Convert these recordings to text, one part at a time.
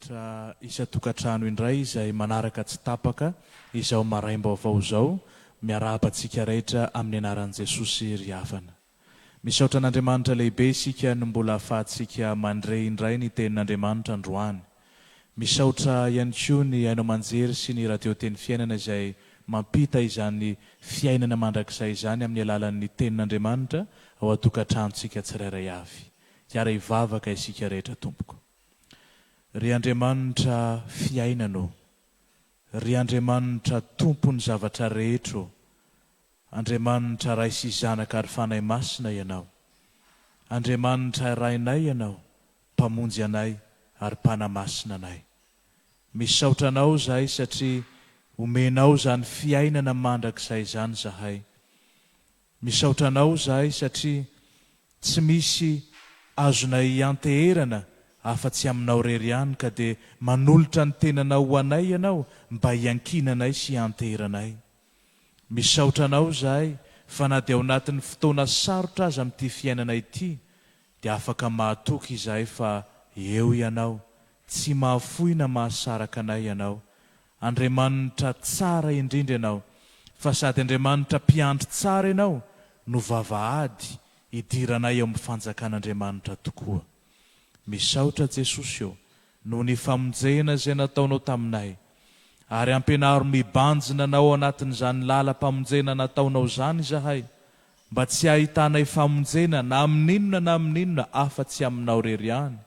rehetra isan-tokantrano indray izay manaraka tsy tapaka izao maraim-baovao izao, miarahaba antsika rehetra amin'ny anaran'i Jesosy ry havana. Misaotra an'Andriamanitra lehibe isika no mbola ahafahantsika mandre indray ny tenin'Andriamanitra androany. Misaotra ihany koa ny haino aman-jery sy ny radio Teny Fiainana izay mampita izany fiainana mandrakizay izany amin'ny alalan'ny tenin'Andriamanitra ao an-tokantranontsika tsirairay avy. Hiara-hivavaka isika rehetra tompoko. Ry Andriamanitra fiainana ô! Ry Andriamanitra Tompon'ny zavatra rehetra ô! Andriamanitra Ray sy Zanaka ary Fanahy Masina Ianao. Andriamanitra Rainay Ianao, Mpamonjy anay ary Mpanamasina anay. Misaotra Anao izahay satria omenao izany fiainana mandrakizay izany izahay. Misaotra Anao izahay satria tsy misy azonay ianteherana afa-tsy Aminao irery ihany ka dia manolotra ny tenanao ho anay Ianao mba hiankinanay sy hianteheranay. Misaotra Anao izahay fa na dia ao anatin'ny fotoana sarotra aza amin'ity fiainana ity dia afaka mahatoky izahay fa eo Ianao, tsy mahafoy na mahasaraka anay Ianao. Andriamanitra tsara indrindra Ianao, fa sady Andriamanitra mpiandry tsara Ianao no vavahady hidiranay ao amin'ny fanjakan'Andriamanitra tokoa. Misaotra Jesosy ô, noho ny famonjena izay nataonao taminay, ary ampianaro mibanjina Anao ao anatin'izany lalam-pamonjena nataonao izany izahay, mba tsy hahitanay famonjena na amin'inona na amin'inona afa-tsy Aminao irery ihany,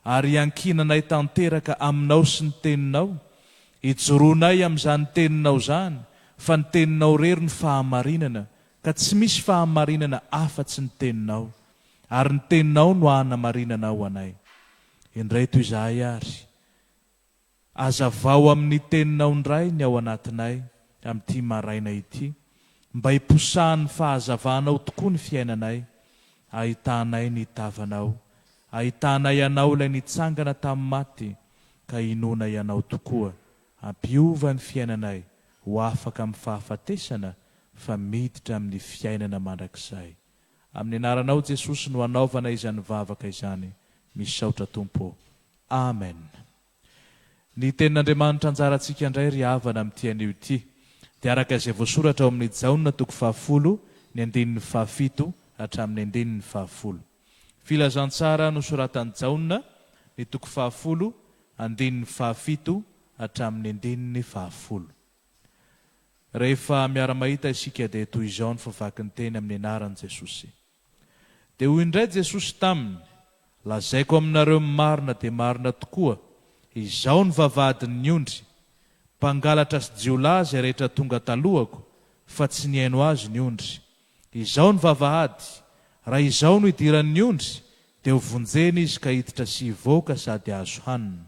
ary hiankinanay tanteraka Aminao sy ny Teninao, hijoroanay amin'izany Teninao izany, fa ny Teninao irery no fahamarinana, ka tsy misy fahamarinana afa-tsy ny Teninao, ary ny Teninao no hanamarinanao anay. Indreto izahay ary. Azavao amin'ny Teninao indray ny ao anatinay amin'ity maraina ity, mba hiposahan'ny fahazavanao tokoa ny fiainanay, ahitanay ny tavanao, ahitanay Anao ilay nitsangana tamin'ny maty, ka hinoanay Anao tokoa, hampiova ny fiainanay ho afaka amin'ny fahafatesana fa miditra amin'ny fiainana mandrakizay. Amin'ny anaranao Jesosy no anaovana izany vavaka izany misaotra Tompo ô. Amen. Ny tenin'Andriamanitra anjarantsika indray ry havana amin'ity anio ity dia araka izay voasoratra ao amin'ny Jaona toko fahafolo ny andininy fahafito hatramin'ny andininy fahafolo. Filazantsara nosoratan'i Jaona ny toko fahafolo andininy fahafito hatramin'ny andininy fahafolo. Rehefa miara-mahita isika dia toy izao ny favaky ny teny amin'ny anaran'i Jesosy. Dia hoy indray Jesosy taminy, Lazaiko aminareo ny marina dia marina tokoa, Izaho no vavahadin'ny ondry. Mpangalatra sy jiolahy izay rehetra tonga talohako, fa tsy nihaino azy ny ondry. Izaho no vavahady, raha Izaho no idiran'ny ondry, dia ho vonjena izy ka hiditra sy hivoaka sady hahazo hanina.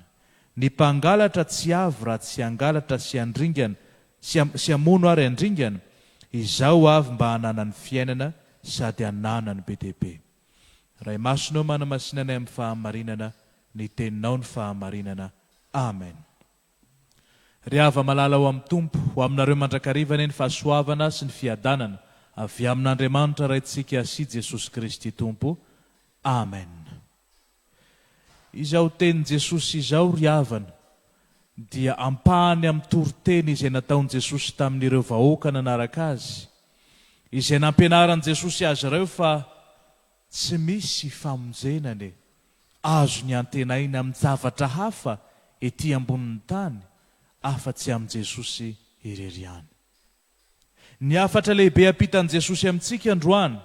Ny mpangalatra tsy avy raha tsy hangalatra sy handringana sy sy hamono ary handringana, Izaho avy mba hananany fiainana sady hananany be dia be. Ray Masina ô manamasina anay amin'ny fahamarinana, ny Teninao no fahamarinana. Amen. Ry hava-malala ao amin'ny Tompo, ho aminareo mandrakariva anie ny fahasoavana sy ny fiadanana avy amin'Andriamanitra Raintsika sy Jesosy Kristy Tompo. Amen. Izao tenin'i Jesosy izao ry havana dia ampahany amin'ny toriteny izay nataon'i Jesosy tamin'ireo vahoaka nanaraka Azy, izay nampianaran'i Jesosy azy ireo fa tsy misy famonjena anie azony antenaina amin-javatra hafa ety ambonin'ny tany afa-tsy amin'i Jesosy irery ihany. Ny hafatra lehibe ampitan'i Jesosy amintsika androany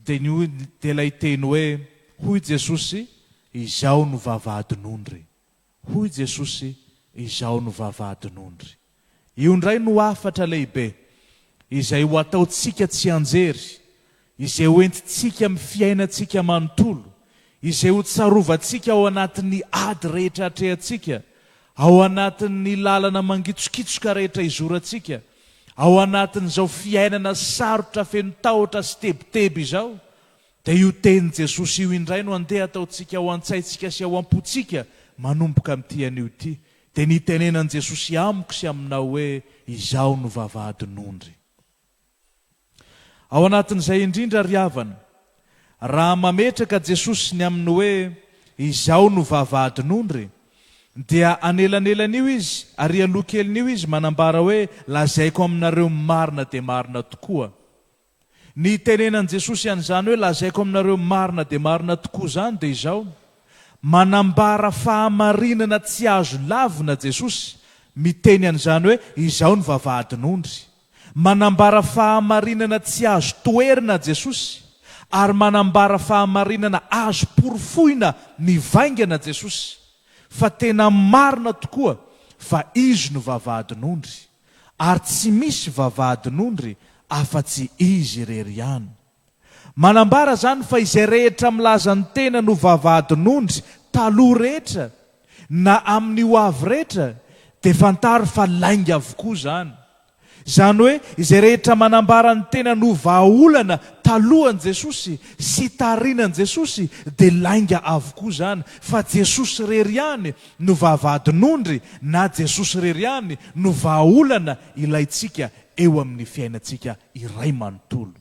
dia ny dia ilay teny hoe, Hoy Jesosy, Izaho no vavahadin'ondry. Hoy Jesosy, Izaho no vavahadin'ondry. Io indray no hafatra lehibe izay ho ataontsika tsianjery, izay ho entintsika amin'ny fiainantsika manontolo, izay ho tsarovantsika ao anatin'ny ady rehetra atrehantsika, ao anatin'ny lalana mangitsokitsoka rehetra izorantsika, ao anatin'izao fiainana sarotra feno tahotra sy tebiteby izao, dia io tenin'i Jesosy io indray no andeha ataontsika ao an-tsaintsika sy ao am-pontsika manomboka amin'ity anio ity, dia ny hitenenan'i Jesosy amiko sy aminao hoe, Izaho no vavahadin'ondry. Ao anatin'izay indrindra ry havana, raha mametraka Jesosy ny amin'ny hoe Izaho no vavahadin'ondry, Dia anelanelan'io izy, ary aloha kelin'io izy manambara hoe, Lazaiko aminareo marina dia marina tokoa. Ny itenenan'i Jesosy an'izany hoe lazaiko aminareo marina dia marina tokoa izany dia izao, manambara fahamarinana tsy azo lavina Jesosy miteny an'izany hoe izao ny vavahadin'ondry. Manambara fahamarinana tsy azo toherina Jesosy ary manambara fahamarinana azo porofoina mivaingana Jesosy fa tena marina tokoa fa Izy no vavahadin'ondry. Ary tsy misy vavahadin'ondry afa-tsy Izy irery ihany. Manambara izany fa izay rehetra milaza ny tenany ho vavahadin'ondry taloha rehetra na amin'ny ho avy rehetra dia fantaro fa lainga avokoa izany. Izany hoe izay rehetra manambara ny tenany ho vahaolana talohan'i Jesosy sy tarinan'i Jesosy dia lainga avokoa izany fa Jesosy irery ihany no vavahadin'ondry na Jesosy irery ihany no vahaolana ilaintsika eo amin'ny fiainantsika iray manontolo.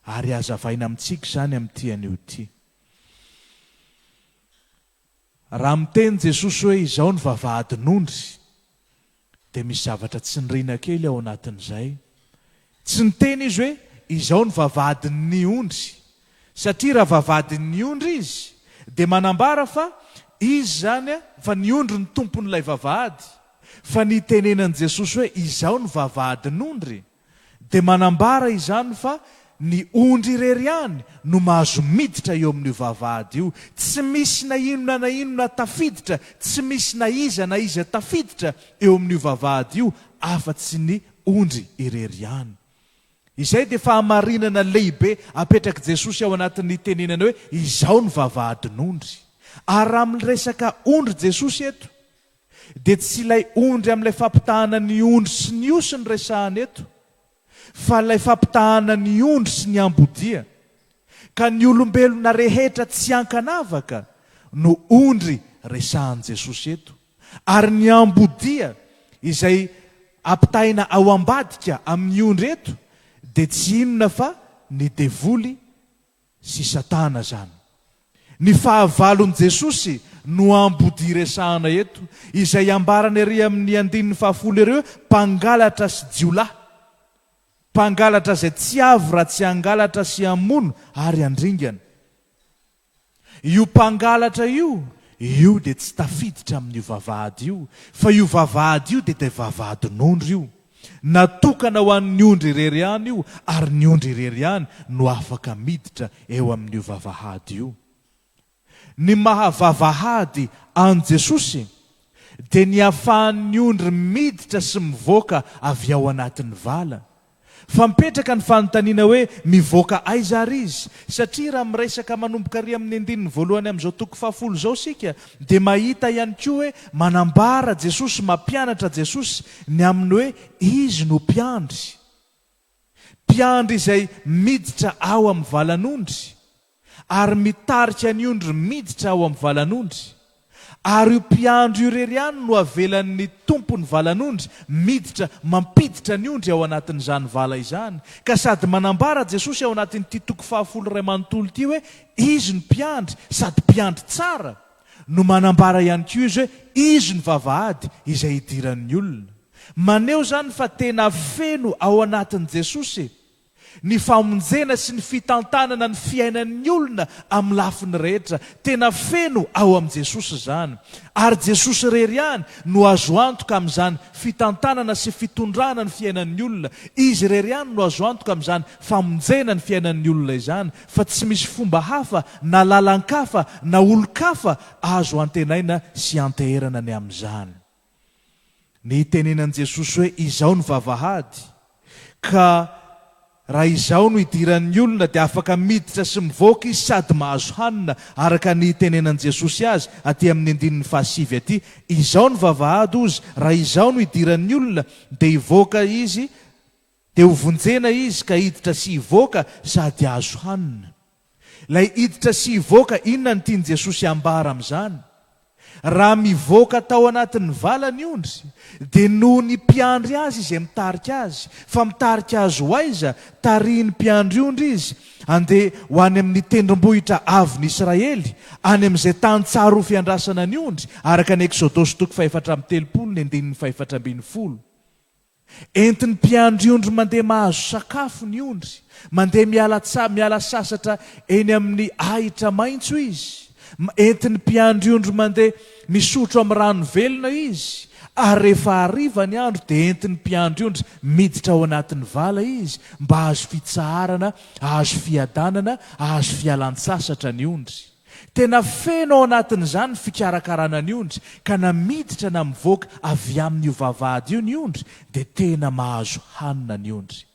Ary hazavaina amintsika izany amin'ity anio ity. Raha miteny Jesosy hoe izao ny vavahadin'ondry dia misy zavatra tsindriana kely ao anatin'izay. Tsy niteny izy hoe, Izao ny vavahadin'ny ondry. Satria raha vavahadin'ny ondry izy, dia manambara fa izy izany, fa ny ondry no tompon'ilay vavahady. Fa ny itenenan'i Jesosy hoe, Izao ny vavahadin'ondry, dia manambara izany fa ny ondry irery ihany no mahazo miditra eo amin'io vavahady io. Tsy misy na inona na inona tafiditra, tsy misy na iza na iza tafiditra eo amin'io vavahady io afa-tsy ny ondry irery ihany. Izay dia fahamarinana lehibe apetrak'i Jesosy ao anatin'ny itenenany hoe izao ny vavahadin'ondry. Ary raha miresaka ondry Jesosy eto, dia tsy ilay ondry amin'ilay fampitahana ny ondry sy ny osy no resahana eto, fa ilay fampitahana ny ondry sy ny ambodia. Ka ny olombelona rehetra tsy ankanavaka no ondry resahan'i Jesosy eto. Ary ny ambodia izay ampitahaina ao ambadika amin'ny ondry eto dia tsy inona fa ny devoly sy Satana izany. Ny fahavalon'i Jesosy no ambodia resahana eto, izay ambarany ery amin'ny andininy fahafolo ery hoe mpangalatra sy jiolahy. Mpangalatra izay tsy avy raha tsy hangalatra sy hamono ary handringana. Io mpangalatra io, io dia tsy tafiditra amin'io vavahady io, fa io vavahady io dia dia vavahadin'ondry io. Natokana ho an'ny ondry irery ihany io, ary ny ondry irery ihany no afaka miditra eo amin'io vavahady io. Ny maha vavahady an'i Jesosy dia ny ahafahan'ny ondry miditra sy mivoaka avy ao anatin'ny vala. Fa mipetraka ny fanontaniana hoe mivoaka aiza ary izy? Satria raha miresaka manomboka ary amin'ny andininy voalohany amin'izao toko fahafolo izao isika dia mahita ihany koa hoe manambara Jesosy, mampianatra Jesosy ny amin'ny hoe Izy no mpiandry. Mpiandry izay miditra ao amin'ny valan'ondry. Ary mitarika ny ondry miditra ao amin'ny valan'ondry. Ary io mpiandry io irery ihany no avelan'ny tompon'ny valan'ondry miditra mampiditra ny ondry ao anatin'izany vala izany. Ka sady manambara Jesosy ao anatin'ity toko fahafolo iray manontolo ity hoe Izy no mpiandry sady mpiandry tsara, no manambara ihany koa Izy hoe Izy no vavahady izay idiran'ny olona. Maneho izany fa tena feno ao anatin'i Jesosy Ny famonjena sy ny fitantanana ny fiainan'ny olona amin'ny lafiny rehetra. Tena feno ao amin'i Jesosy izany. Ary Jesosy irery ihany no azo antoka amin'izany fitantanana sy fitondrana ny fiainan'ny olona. Izy irery ihany no azo antoka amin'izany famonjena ny fiainan'ny olona izany, fa tsy misy fomba hafa na lalan-kafa na olon-kafa azo antenaina sy anteherana ny amin'izany. Ny hitenenan'i Jesosy hoe Izao ny vavahady, ka raha Izaho no idiran'ny olona dia afaka miditra sy mivoaka izy sady mahazo hanina, araka ny hitenenan'i Jesosy azy aty amin'ny andininy fahasivy aty, Izao ny vavahady hozy, raha Izaho no idiran'ny olona dia hivoaka izy, dia hovonjena izy ka hiditra sy hivoaka sady hahazo hanina. Ilay hiditra sy hivoaka, inona no tian'i Jesosy hambara amin'izany? Raha mivoaka tao anatin'ny vala ny ondry, dia noho ny mpiandry azy izay mitarika azy. Fa mitarika azy ho aiza? Tarihin'ny mpiandry ondry izy, handeha ho any amin'ny tendrombohitra avon'i Israely, any amin'izay tany tsara ho fiandrasana ny ondry, araka ny Eksodosy toko fahefatra amby 30 ny andininy fahefatra ambin'ny folo. Entin'ny mpiandry ondry mandeha mahazo sakafo ny ondry, mandeha miala tsa, miala sasatra eny amin'ny ahitra maitso izy, entin'ny mpiandry ondry mandeha misotro amin'ny rano velona izy, ary rehefa hariva ny andro dia entin'ny mpiandry ondry miditra ao anatin'ny vala izy mba hahazo fitsaharana, hahazo fiadanana, hahazo fialan-tsasatra ny ondry. Tena feno ao anatin'izany ny fikarakarana ny ondry, ka na miditra na mivoaka avy amin'io vavahady io ny ondry, dia tena mahazo hanina ny ondry.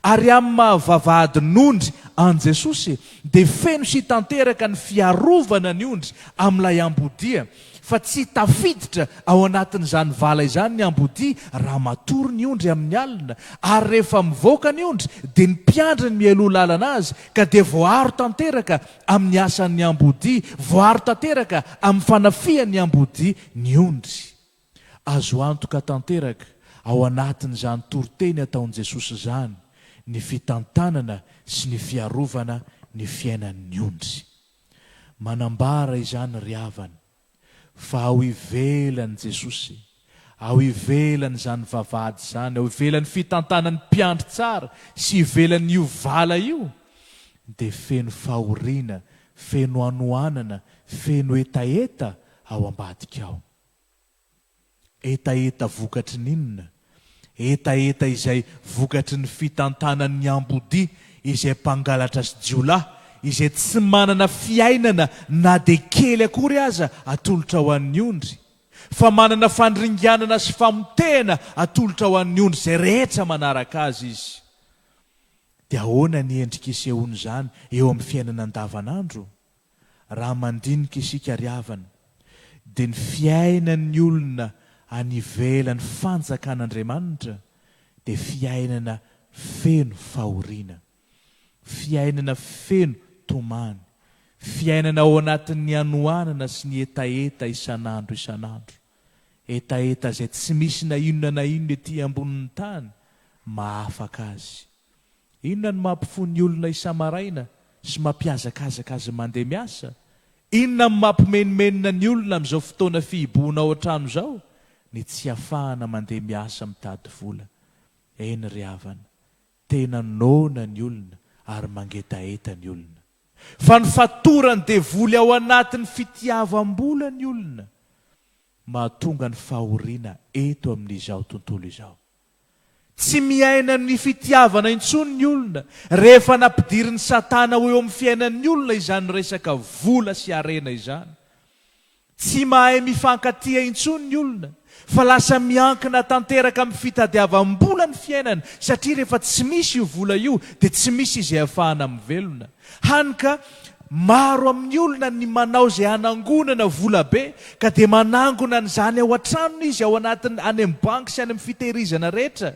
Ary amin'ny maha vavahadin'ondry an'i Jesosy, dia feno sy tanteraka ny fiarovana ny ondry amin'ilay ambodia, fa tsy tafiditra ao anatin'izany vala izany ny ambodia raha matory ny ondry amin'ny alina, ary rehefa mivoaka ny ondry dia ny mpiandry ny mialoha lalana azy, ka dia voaaro tanteraka amin'ny asan'ny ambodia, voaaro tanteraka amin'ny fanafihan'ny ambodia ny ondry. Azo antoka tanteraka ao anatin'izany toriteny ataon'i Jesosy izany ny fitantanana sy ny fiarovana ny fiainan'ny ondry. Manambara izany ry havana fa ao ivelan'i Jesosy, ao ivelan'izany vavahady izany, ao ivelan'ny fitantanan'ny mpiandry tsara sy ivelan'io vala io dia feno fahoriana, feno hanoanana, feno hetaheta ao ambadika ao. Hetaheta vokatry ny inona? Hetaheta izay vokatry ny fitantanan'ny ambodia izay mpangalatra sy jiolahy, izay tsy manana fiainana na dia kely akory aza atolotra ho an'ny ondry, fa manana fandringanana sy famotehana atolotra ho an'ny ondry izay rehetra manaraka azy izy. Dia ahoana ny endrika isehoan'izany eo amin'ny fiainana andavanandro? Raha mandinika isika ry havana, dia ny fiainan'ny olona any ivelan'ny fanjakan'Andriamanitra dia fiainana feno fahoriana, fiainana feno tomany, fiainana ao anatin'ny hanoanana sy ny hetaheta isan'andro isan'andro, hetaheta izay tsy misy na inona na inona ety ambonin'ny tany mahafaka azy. Inona no mampifoha ny olona isa-maraina sy mampihazakazaka azy mandeha miasa? Inona no mampimenomenona ny olona amin'izao fotoana fihibohana ao an-trano izao? Ny tsy hafahana mandeha miasa mitady vola. Eny ry havana, tena noana ny olona ary mangetaheta ny olona. Fa ny fatoran'ny devoly ao anatin'ny fitiavam-bola ny olona mahatonga ny fahoriana eto amin'izao tontolo izao. Tsy miaina ny fitiavana intsony ny olona rehefa nampidirin'i Satana ho eo amin'ny fiainan'ny olona izany resaka vola sy harena izany. Tsy mahay mifankatia intsony ny olona fa lasa miankina tanteraka amin'ny fitadiavam-bola ny fiainana satria rehefa tsy misy io vola io dia tsy misy izay ahafahana mivelona. Hany ka maro amin'ny olona ny manao izay hanangonana vola be ka dia manangona an'izany ao an-tranony izy, ao anatin'ny, any amin'ny banky sy any amin'ny fitehirizana rehetra.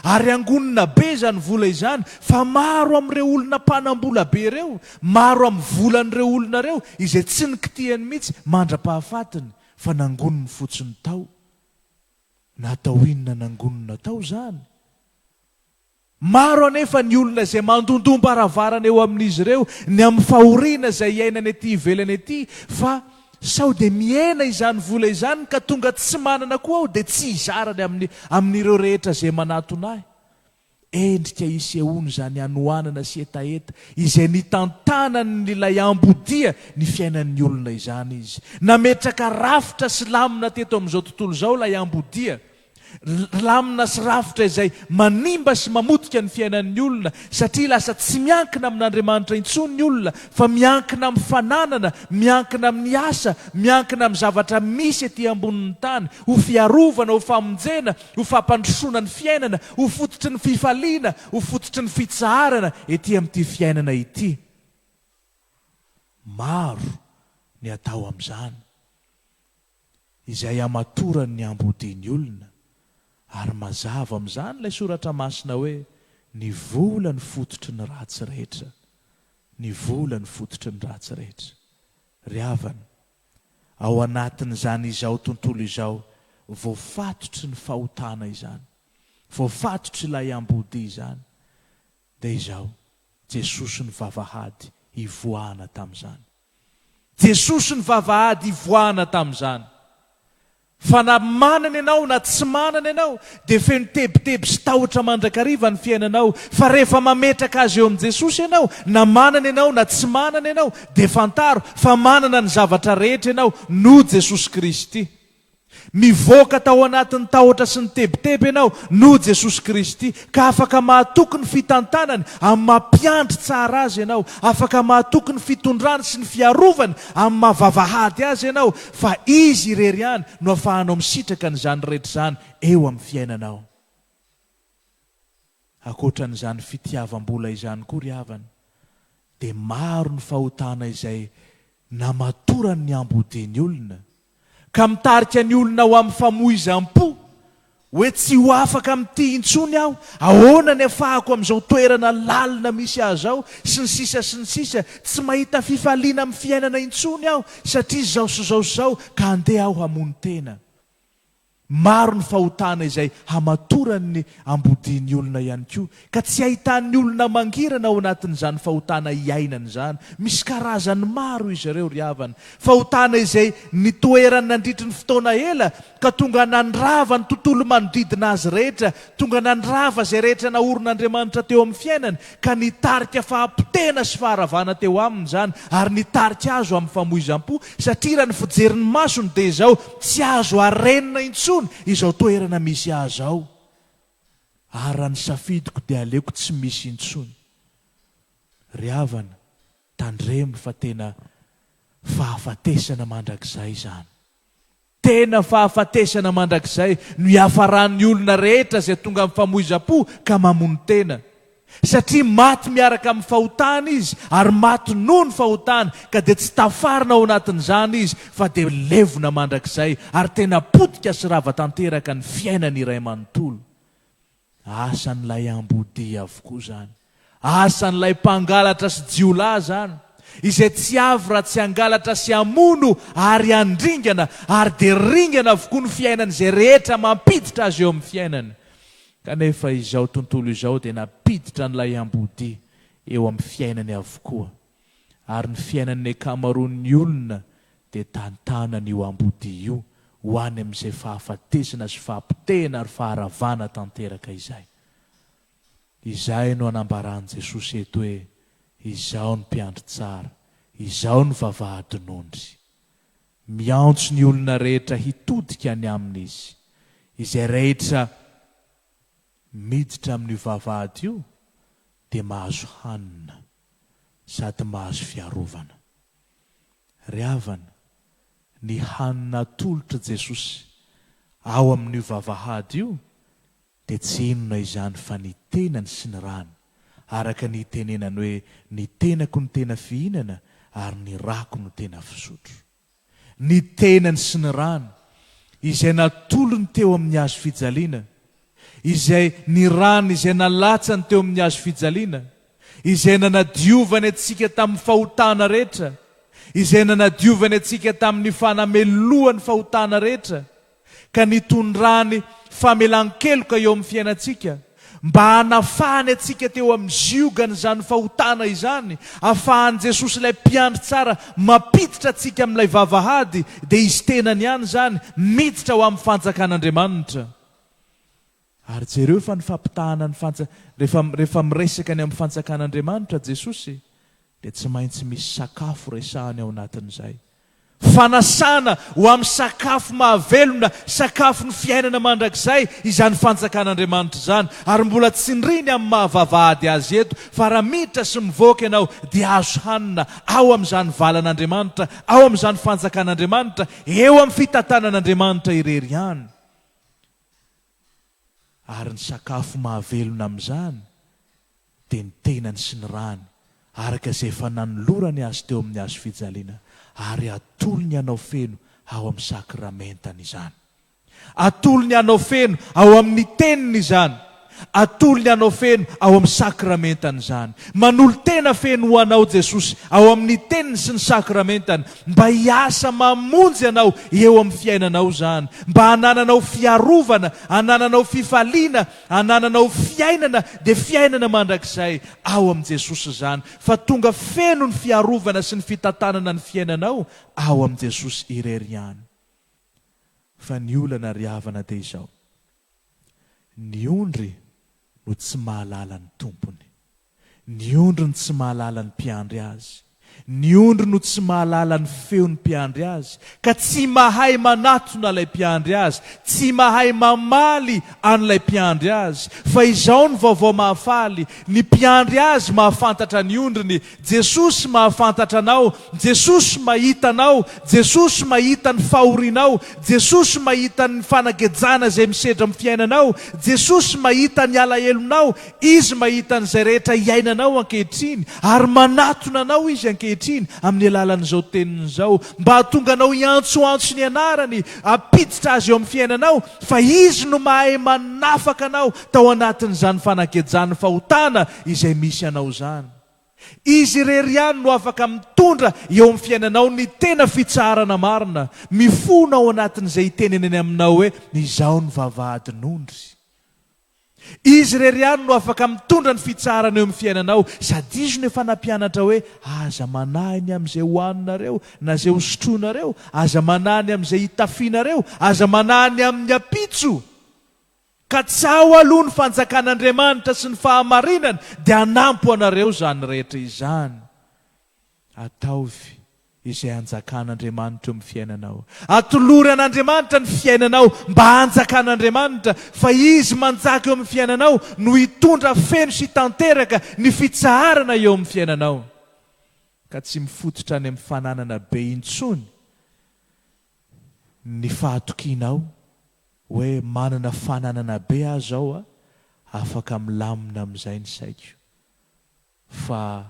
Ary angonina be izany vola izany fa maro amin'ireo olona mpanam-bola be ireo, maro amin'ny volan'ireo olona ireo izay tsy nikitihany mihitsy mandra-pahafatiny fa nangoniny fotsiny tao. Natao inona nangonina tao izany? Maro anefa ny olona izay mandondom-baravarana eo amin'izy ireo ny amin'ny fahoriana izay iainany ety ivelany ety fa sao dia mihena izany vola izany ka tonga tsy manana koa aho dia tsy hizarany amin'ny amin'ireo rehetra izay manatona ahy. Endrika isehoany izany hanoanana sy hetaheta izay nitantanan'ilay ambodia ny fiainan'ny olona izany izy. Nametraka rafitra sy lamina teto amin'izao tontolo izao ilay ambodia. Lamina sy rafitra izay manimba sy mamotika ny fiainan'ny olona satria lasa tsy miankina amin'Andriamanitra intsony ny olona fa miankina amin'ny fananana, miankina amin'ny asa, miankina amin'ny zavatra misy ety ambonin'ny tany ho fiarovana, ho famonjena, ho fampandrosoana ny fiainana, ho fototry ny fifaliana, ho fototry ny fitsaharana ety amin'ity fiainana ity. Maro ny atao amin'izany. izay hamatoran' ny ambodia ny olona, ary mazava amin' izany ilay soratra masina hoe, Ny vola no fototry ny ratsy rehetra. Ny vola no fototry ny ratsy rehetra. Ry havana, Ao anatin'izany izao tontolo izao voafatotry ny fahotana izany, voafatotry ilay ambodia izany, dia izao, Jesosy no vavahady hivoahana tamin'izany. Jesosy no vavahady hivoahana tamin'izany. Fa na manana ianao na tsy manana ianao dia feno tebiteby sy tahotra mandrakariva ny fiainanao, fa rehefa mametraka azy eo amin'i Jesosy ianao, na manana ianao na tsy manana ianao, dia fantaro fa manana ny zavatra rehetra ianao noho Jesosy Kristy. Mivoaka tao anatin'ny tahotra sy ny tebiteby ianao noho Jesosy Kristy, ka afaka mahatoky ny fitantanany amin'ny maha mpiandry tsara azy ianao, afaka mahatoky ny fitondrany sy ny fiarovany amin'ny maha vavahady azy ianao, fa Izy irery ihany no afahanao misitraka an'izany rehetra izany eo amin'ny fiainanao. Ankoatra an'izany fitiavam-bola izany koa ry havana, dia maro ny fahotana izay namatoran'ny ambodia ny olona, ka mitarika ny olona ho amin'ny famoizam-po, hoe tsy ho afaka amin'ity intsony aho, ahoana ny afahako amin'izao toerana lalina misy ahy izao, sy ny sisa sy ny sisa, tsy mahita fifaliana amin'ny fiainana intsony aho satria izao sy izao sy izao, ka andeha aho hamono tena. Maro ny fahotana izay hamatoran'ny ambodia ny olona ihany koa, ka tsy ahitan'ny olona mangirana ao anatin'izany fahotana iainany izany. Misy karazany maro izy ireo ry havana. Fahotana izay nitoerany nandritry ny fotoana ela, ka tonga nandrava ny tontolo manodidina azy rehetra, tonga nandrava izay rehetra naorin'Andriamanitra teo amin'ny fiainany, ka nitarika fahapotehana sy faharavana teo aminy izany, ary nitarika azy ho amin'ny famoizam-po, satria raha ny fijerin'ny masony dia izao, tsy azo arenina intsony izao toerana misy ahy izao, ary raha ny safidiko dia aleoko tsy misy intsony. Ry havana, tandremo fa tena fahafatesana mandrakizay izany. Tena fahafatesana mandrakizay no hiafaran'ny olona rehetra izay tonga amin'ny famoizam-po ka mamono tena. Satria maty miaraka amin'ny fahotana izy ary maty noho ny fahotana ka dia tsy tafarina ao anatin'izany izy fa dia levona mandrakizay ary tena potika sy rava tanteraka ny fiainany iray manontolo. Asan'ilay ambodia avokoa izany. Asan'ilay mpangalatra sy jiolahy izany, izay tsy avy raha tsy hangalatra sy hamono ary handringana, ary dia ringana avokoa ny fiainan'izay rehetra mampiditra azy eo amin'ny fiainany. Kanefa izao tontolo izao dia nampiditra an'ilay ambodia eo amin'ny fiainany avokoa. Ary ny fiainan'ny ankamaroan'ny olona dia tantanan'io ambodia io ho any amin'izay fahafatesana sy fahapotehana ary faharavana tanteraka izay. Izay no anambaran'i Jesosy eto hoe, Izaho no mpiandry tsara, Izaho no vavahadin'ondry. Miantso ny olona rehetra hitodika any Aminy Izy. Izay rehetra miditra amin'io vavahady io dia mahazo hanina sady mahazo fiarovana. Ry havana, ny hanina atolotr'i Jesosy ao amin'io vavahady io dia tsy inona izany fa ny tenany sy ny rany, araka ny itenenany hoe ny tenako no tena fihinana ary ny rako no tena fisotro. Ny tenany sy ny rany, izay natolony teo amin'ny hazo fijaliana, izay ny rany izay nalatsany teo amin'ny hazo fijaliana, izay nanadiovany antsika tamin'ny fahotana rehetra, izay nanadiovany antsika tamin'ny fanamelohan'ny fahotana rehetra, ka nitondrany famelan-keloka eo amin'ny fiainantsika, mba hanafahany antsika teo amin'ny ziogan'izany fahotana izany, afahan'i Jesosy ilay Mpiandry tsara mampiditra antsika amin'ilay vavahady, dia Izy tenany ihany izany, miditra ho amin'ny fanjakan'Andriamanitra. Ary jereo fa ny fampitahana ny fanja, rehefa, rehefa miresaka ny amin'ny fanjakan'Andriamanitra Jesosy, dia tsy maintsy misy sakafo resahany ao anatin'izay. Fanasana ho amin'ny sakafo mahavelona, sakafon'ny fiainana mandrakizay izany fanjakan'Andriamanitra izany, ary mbola tsindriny amin'ny maha vavahady azy eto, fa raha miditra sy mivoaka ianao dia azo hanina ao amin'izany valan'Andriamanitra, ao amin'izany fanjakan'Andriamanitra, eo amin'ny fitantanan'Andriamanitra irery ihany. Ary ny sakafo mahavelona amin'izany dia ny tenany sy ny rany, araka izay efa nanolorany azy teo amin'ny hazo fijaliana, ary atolony hanao feno ao amin'ny sakramentany izany. Atolony hanao feno ao amin'ny teniny izany. Atolony anao feno ao amin'ny sakramentany izany. Manolo-tena feno ho anao Jesosy ao amin'ny Teniny sy ny sakramentany mba hiasa mamonjy anao eo amin'ny fiainanao izany, mba hanananao fiarovana, hanananao fifaliana, hanananao fiainana dia fiainana mandrakizay ao amin'i Jesosy izany, fa tonga feno ny fiarovana sy ny fitantanana ny fiainanao ao amin'i Jesosy irery ihany. Fa ny olana ry havana dia izao, ny ondry no tsy mahalala ny tompony. Ny ondry no tsy mahalala ny mpiandry azy. Ny ondry no tsy mahalala ny feon'ny mpiandry azy, ka tsy mahay manatona ilay mpiandry azy, tsy mahay mamaly an'ilay mpiandry azy. Fa izao ny vaovao mahafaly, ny mpiandry azy mahafantatra ny ondriny, Jesosy mahafantatra anao, Jesosy mahita anao, Jesosy mahita ny fahorianao, Jesosy mahita ny fanagejana izay misedra amin'ny fiainanao, Jesosy mahita ny alahelonao, Izy mahita an'izay rehetra iainanao ankehitriny, ary manatona anao Izy ankehitriny amin'ny alalan'izao Teniny izao, mba hahatonga anao hiantsoantso ny Anarany, hampiditra Azy eo amin'ny fiainanao, fa Izy no mahay manafaka anao tao anatin'izany fanagejan'ny fahotana izay misy anao izany. Izy irery ihany no afaka mitondra eo amin'ny fiainanao ny tena fitsaharana marina, mifona ao anatin'izay itenenany aminao hoe, Izaho no vavahadin'ondry. Izy irery ihany no afaka mitondra ny fitsaharana eo amin'ny fiainanao, sady Izy no efa nampianatra hoe, Aza manahy ny amin'izay hohaninareo, na izay hosotroinareo, aza manahy ny amin'izay hitafianareo, aza manahy ny amin'ny ampitso. Katsaho aloha ny fanjakan'Andriamanitra sy ny fahamarinany, dia hanampy ho anareo izany rehetra izany. Ataovy izay hanjakan'Andriamanitra eo amin'ny fiainanao. Atolory an'Andriamanitra ny fiainanao mba hanjakan'Andriamanitra, fa Izy manjaka eo amin'ny fiainanao no hitondra feno sy tanteraka ny fitsaharana eo amin'ny fiainanao. Ka tsy mifototra any amin'ny fananana be intsony ny fahatokianao hoe manana fananana be aho izao a, afaka milamina amin'izay ny saiko. Fa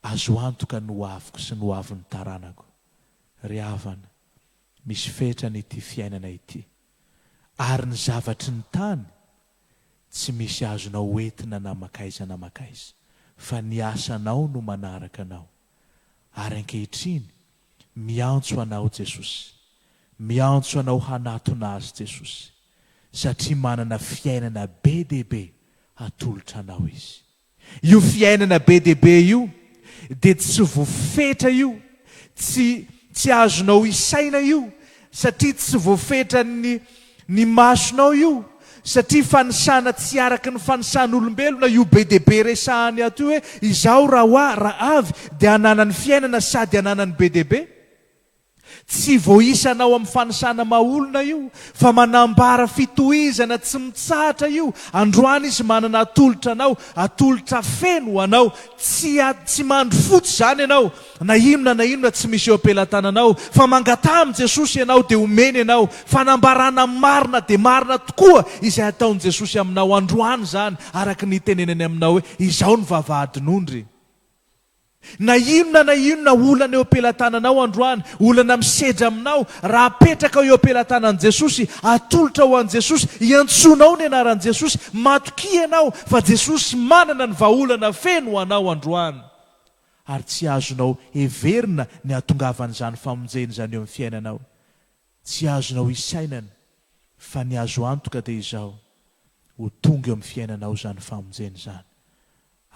azo antoka ny ho aviko sy ny ho avin'ny taranako. Ry havana, misy fetrany ity fiainana ity. Ary ny zavatry ny tany tsy misy azonao hoentina na makaiza na makaiza, fa ny asanao no manaraka anao. Ary ankehitriny, miantso anao Jesosy. Miantso anao hanatona Azy Jesosy, satria manana fiainana be dia be hatolotra anao Izy. Io fiainana be dia be io dia tsy voafetra io, tsy tsy azonao isaina io satria tsy voafetran'ny ny masonao io satria fanisana tsy araka ny fanisan'olombelona io be dia be resahany ato io hoe izaho raha ho ahy raha avy dia hananany fiainana sady hananany be dia be. Tsy voahisanao amin'ny fanisana maha olona io, fa manambara fitohizana tsy mitsahatra io, androany izy manana atolotra anao, atolotra feno ho anao, tsy tsy mandry fotsy izany ianao, na inona na inona tsy misy eo am-pelatananao, fa mangataha amin'i Jesosy ianao dia omeny ianao, fanambarana marina dia marina tokoa izay ataon'i Jesosy aminao androany izany, araka ny itenenany aminao hoe, izao ny vavahadin'ondry. Na inona na inona olana eo am-pelatananao androany, olana misedra aminao, raha apetrakao eo am-pelatanan'i Jesosy, atolotra ho an'i Jesosy, iantsoanao ny anaran'i Jesosy, matokia ianao fa Jesosy manana ny vahaolana feno ho anao androany. Ary tsy azonao heverina ny hahatongavan'izany famonjena izany eo amin'ny fiainanao. Tsy azonao isainana fa ny azo antoka dia izao, ho tonga eo amin'ny fiainanao izany famonjena izany.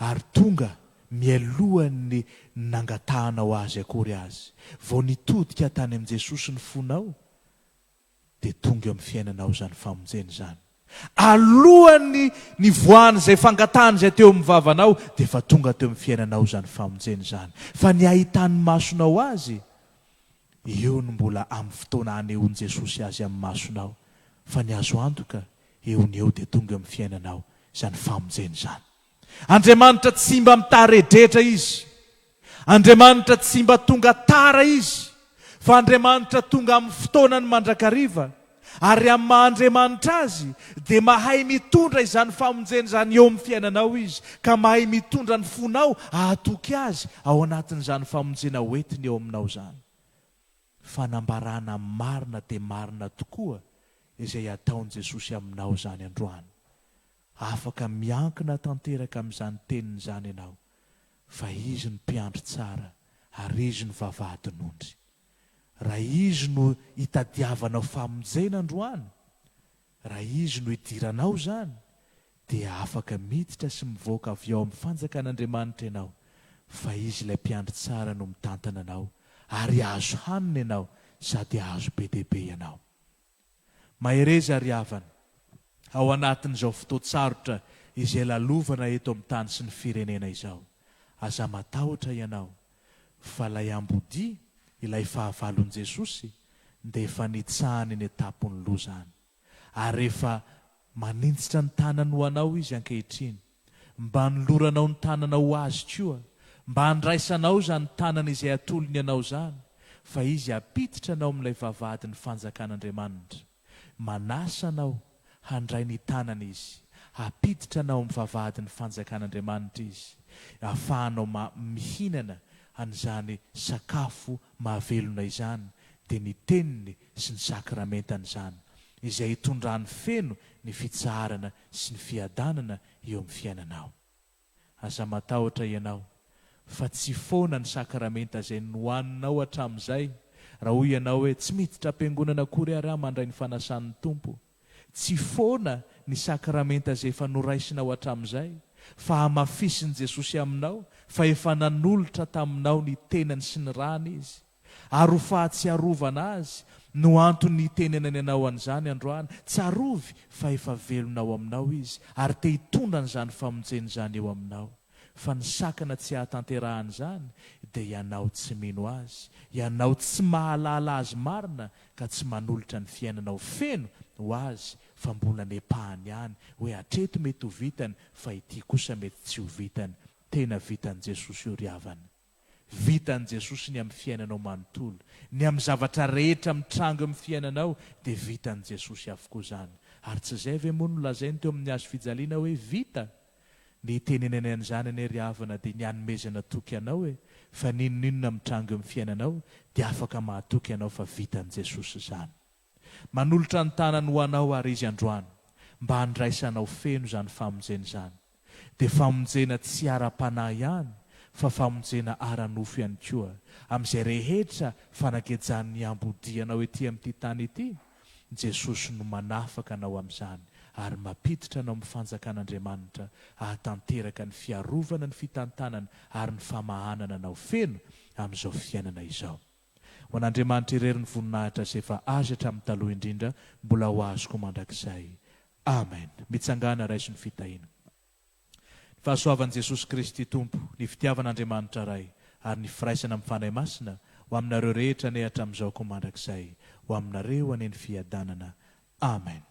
Ary tonga mialohan'ny nangatahanao azy akory azy. Vao nitodika tany amin'i Jesosy ny fonao dia tonga eo amin'ny fiainanao izany famonjena izany. Alohan'ny nivoahan'izay fangatahana izay teo amin'ny vavanao dia efa tonga teo amin'ny fiainanao izany famonjena izany. Fa ny ahitan'ny masonao azy, eo no mbola amin'ny fotoana hanehoan'i Jesosy azy amin'ny masonao. Fa ny azo antoka, eo ny eo dia tonga eo amin'ny fiainanao izany famonjena izany. Andriamanitra tsy mba mitaredretra Izy. Andriamanitra tsy mba tonga tara Izy, fa Andriamanitra tonga amin'ny fotoanany mandrakariva. Ary amin'ny maha Andriamanitra Azy, dia mahay mitondra izany famonjena izany eo amin'ny fiainanao Izy, ka mahay mitondra ny fonao hahatoky Azy ao anatin'izany famonjena hoentiny eo aminao izany. Fanambarana marina dia marina tokoa izay ataon'i Jesosy aminao izany androany. Afaka miankina tanteraka amin'izany teniny izany ianao, fa Izy no mpiandry tsara ary Izy no vavahadin'ondry. Raha Izy no itadiavanao famonjena androany, raha Izy no idiranao izany, dia afaka miditra sy mivoaka avy ao amin'ny fanjakan'Andriamanitra ianao, fa Izy ilay mpiandry tsara no mitantana anao, ary hahazo hanina ianao sady hahazo be dia be ianao. Mahereza ry havana, ao anatin'izao fotoan-tsarotra izay lalovana eto amin'ny tany sy ny firenena izao. Aza matahotra ianao, fa ilay ambodia, ilay fahavalon'i Jesosy, dia efa nitsahany eny an-tampon'ny loza any. Ary efa maninjitra ny tanany ho anao Izy ankehitriny. Mba hanoloranao ny tananao ho Azy koa, mba handraisanao izany tanana izay atolony anao izany, fa Izy hampiditra anao amin'ilay vavahadin'ny fanjakan'Andriamanitra. Manasa anao handray ny tanany Izy. Hampiditra anao amin'ny vavahadin'ny fanjakan'Andriamanitra Izy, ahafahanao mihinana an'izany sakafo mahavelona izany, dia ny Teniny sy ny sakramentany izany, izay hitondrany feno ny fitsaharana sy ny fiadanana eo amin'ny fiainanao. Aza matahotra ianao, fa tsy foana ny sakramenta izay nohaninao hatramin'izay, raha hoy ianao hoe, tsy miditra am-piangonana akory ary aho mandray ny fanasan'ny Tompo. Tsy foana ny sakramenta izay efa noraisinao hatramin'izay, fa hamafisin'i Jesosy aminao fa efa nanolotra taminao ny tenany sy ny rany Izy. Ary ho fahatsiarovana azy no antony nitenenany anao an'izany androany, tsarovy fa efa velona ao aminao Izy ary te hitondra an'izany famonjena izany eo aminao. Fa ny sakana tsy hahatanterahany izany dia ianao tsy mino Azy, ianao tsy mahalala Azy marina ka tsy manolotra ny fiainanao feno ho Azy fa mbola nepahany ihany hoe hatreto mety ho vitany fa ity kosa mety tsy ho vitany. Tena vitan'i Jesosy io ry havana. Vitan'i Jesosy ny amin'ny fiainanao manontolo. Ny amin'ny zavatra rehetra mitranga eo amin'ny fiainanao dia vitan'i Jesosy avokoa izany. Ary tsy izay ve moa no lazainy teo amin'ny hazo fijaliana hoe vita? Ny hitenenany an'izany anie ry havana dia ny hanomezana toky anao e, fa n'inon'inona mitranga eo amin'ny fiainanao dia afaka mahatoky ianao fa vitan'i Jesosy izany. Manolotra ny tanany ho anao àry Izy androany, mba handraisanao feno izany famonjena izany. Dia famonjena tsy ara-panahy ihany, fa famonjena ara-nofo ihany koa, amin'izay rehetra fanagejan'ny ambodia anao ety amin'ity tany ity, Jesosy no manafaka anao amin'izany ary mampiditra anao amin'ny fanjakan'Andriamanitra hahatanteraka ny fiarovana ny fitantanana ary ny famahanana anao feno amin'izao fiainana izao. Ho an'Andriamanitra irery ny voninahitra izay efa Azy hatramin'ny taloha indrindra, mbola ho Azy koa mandrakizay. Amen. Mitsangàna, raiso ny fitahiana. Ny fahasoavan'i Jesosy Kristy Tompo, ny fitiavan'Andriamanitra Ray, ary ny firaisana amin'ny Fanahy Masina, ho aminareo rehetra anie hatramin'izao koa mandrakizay. Ho aminareo anie ny fiadanana. Amen.